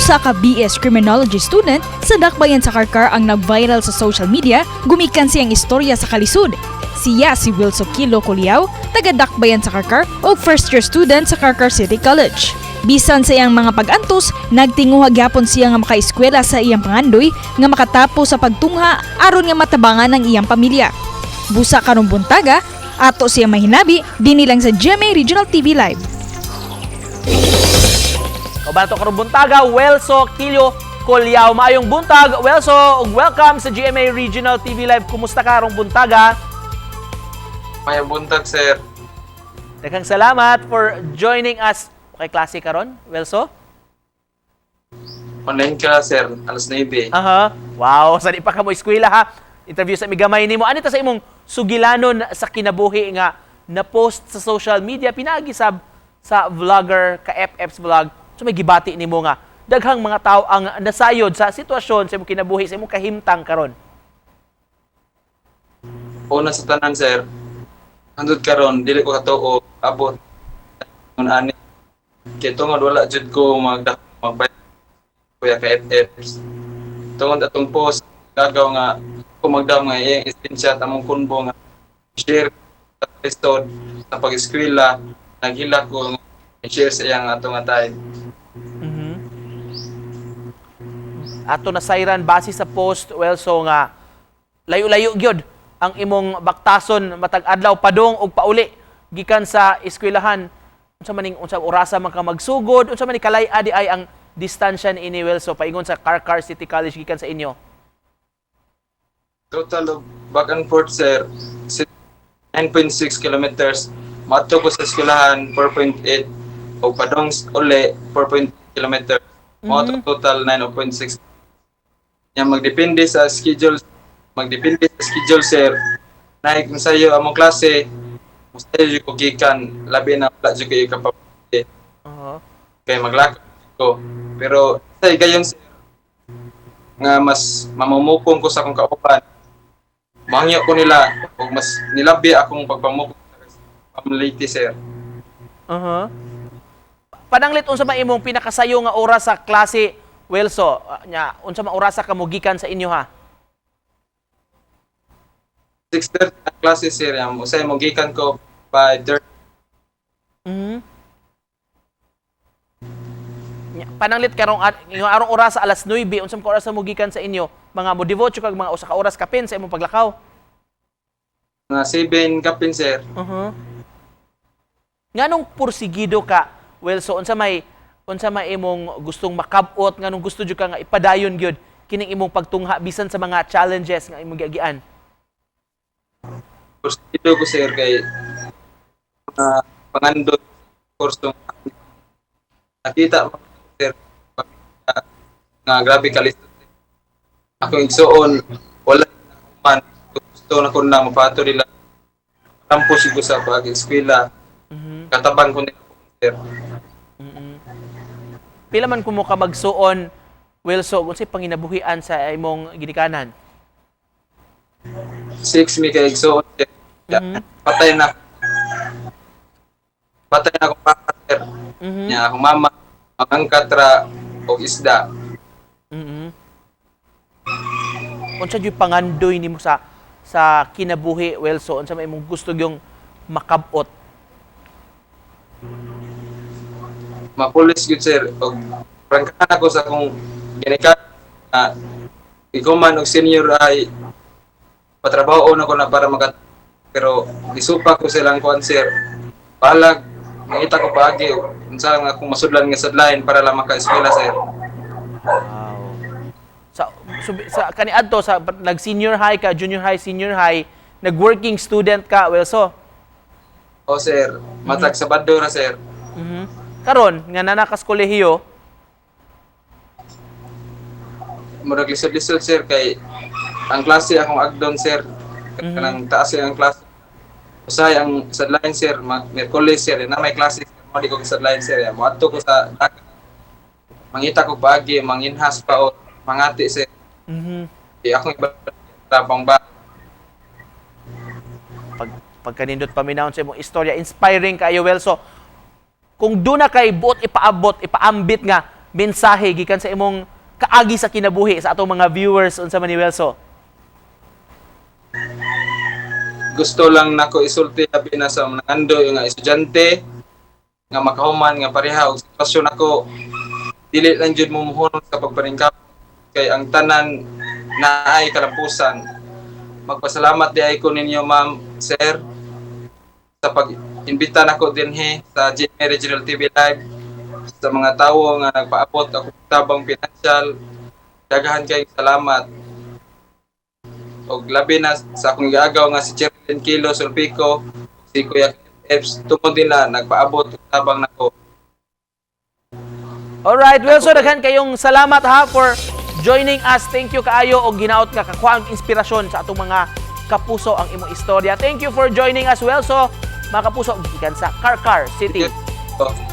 Usa ka BS Criminology student sa Dakbayan sa Carcar ang nag-viral sa social media gumikan siyang istorya sa kalisod. Siya si Wilson Kilo Culiao, taga Dakbayan sa Carcar ug first year student sa Carcar City College. Bisan sa iyang mga pag-antos, nagtinguha gyapon siya nga makaeskwela sa iyang pangandoy nga makatapos sa pagtungha aron nga matabangan ang iyang pamilya. Busa karong buntaga, ato siya mahinabi dinhi lang sa GMA Regional TV Live. Kauban nato karong buntaga, Welso Kilio Culiao. Maayong buntag, Welso, ug welcome sa GMA Regional TV Live. Kumusta ka karong buntaga? Maayong buntag, sir. Daghang salamat for joining us. Okay, klase karon, Welso? Online ka, sir. Alas 9. Aha. Wow, sa di pa ka mo eskwela ha. Interview sa migamay nimo. Ano ta sa imong sugilanon sa kinabuhi nga na-post sa social media pinaagi sab sa vlogger ka FF's Vlog? So may gibati nimo nga daghang mga tao ang nasayod sa sitwasyon sa imong kinabuhi, sa imong kahimtang karon. Una sa tanan, sir. Hangtod karon dili ko katuo abot ngun ani. Kay tungod wala jud ko magbayad kuya ka FFs. Tungod atong post gagaw nga ko magdaw nga iyang screenshot among kunbo nga share sa lisod sa pag-eskwela, naghilak ko nga share sa iyang ato nga time. Ato nasayran base sa post, well, so nga layo-layo gyud ang imong baktason matag adlaw padung og pauli gikan sa eskwelahan. Unsa maning, unsa orasa man ka magsugod, unsa man ni kalay-a di ay ang distansya ni ini, Welso, paingon sa Carcar City College gikan sa inyo? Total of back and forth, sir, 9.6 kilometers. Maadto ko sa eskwelahan 4.8 o padong uli 4.8 kilometers. Mao total 9.6. Nya magdepende sa schedule, sir. Naik sayo among klase, musayo jud ko gikan, labi na wala jud kayo kapabante kay maglakad ko. Pero sa gayon, sir, nga mas mamumukong ko sa akong kauban. Mangyo ko nila ug mas nilabi akong pagpamukong sa Leyte, sir. Pananglit, unsa ba imong pinakasayo nga oras sa klase, Welso? Nya unsa man orasa ka mo gikan sa inyo ha? 6:30 ang klase, sir. Yang usay mo gikan ko by 30. Nya, pananglit karong yung arong oras sa alas 9, unsa man ka oras mo gikan sa inyo? Mga mo devote kag mga usa ka oras kapin sa imong paglakaw? Mga 7 kapin, sir. Nganong pursigido ka, Welso? Unsa may imong gustong makab-ot? Nganong gusto jud ka nga ipadayon gyud kining imong pagtungha bisan sa mga challenges nga imong giagian? Kursido ko, sir, kay pangandoy kurso nakita mo, sir, nga grabe kalisod. Akong igsuon wala man, gusto na ko na mapato nila tampo siguro sa pag-eskwela. Katabang ko nila, sir. Pila man kumo ka magsuon, Welso, unsay panginabuhian sa imong ginikanan? 6 mi kay igsuon, sir. Patay na akong papa, sir. Nya akong mama mangangkat ra og isda. Unsa jud pangandoy nimo sa kinabuhi, Welso? Unsa may imong gusto yung makab-ot? Mapulis gyud, sir, og prangkahan ako sa akong ginikan na ikaw man og senior ay patrabaho na ko na para maka, pero gisupa ko silang kuan, sir. Balag mangita ko paagi unsa nga akong masudlan nga sadlain para lang maka-eskwela, sir. Wow. Sa kaniadto sa nag senior high ka, junior high, senior high, nag-working student ka, Welso? O sir, matag Sabado ra, sir. Karon nga nana kas kolehiyo? Murag lisod-lisod, sir, kay ang klase akong agdon, sir. Kanang taas ang klase. Usahay ang sadlain, sir, Miyerkules, sir, na may klase, sir, mo di ko sadlain, sir. Ya. Moadto ko sa dagat. Mangita ko paagi, manginhas pa o mangati, sir. Di akong iba tabang ba. Pagkanindot paminawon sa imong istorya, inspiring kaayo, Welso. Kung duna kay buot ipaabot, ipaambit nga mensahe gikan sa imong kaagi sa kinabuhi sa atong mga viewers, unsa man ni, Welso? Gusto lang nako isulti, labi na sa mga nangandoy nga estudyante nga makahuman nga pareha og sitwasyon nako, dili lang jud mo muhunong sa pagpaningkamot kay ang tanan naay kalampusan. Magpasalamat diay ko ninyo, ma'am, sir, sa pag-imbita nako dinhi sa GMA Regional TV Live. Sa mga tawo nga nagpaabot ako tabang pinansyal, daghan kay salamat, og labi na sa akong giagaw nga si Cherilyn Kilo Sulpico, si Kuya Eps, tungod nila nagpaabot og tabang nako. Alright, Wilson, daghan kayong salamat ha for joining us. Thank you kaayo og ginaot nga kakuha ang inspirasyon sa atong mga kapuso ang imong istorya. Thank you for joining us, Wilson. Mga kapuso, gikan sa Carcar City. Oh.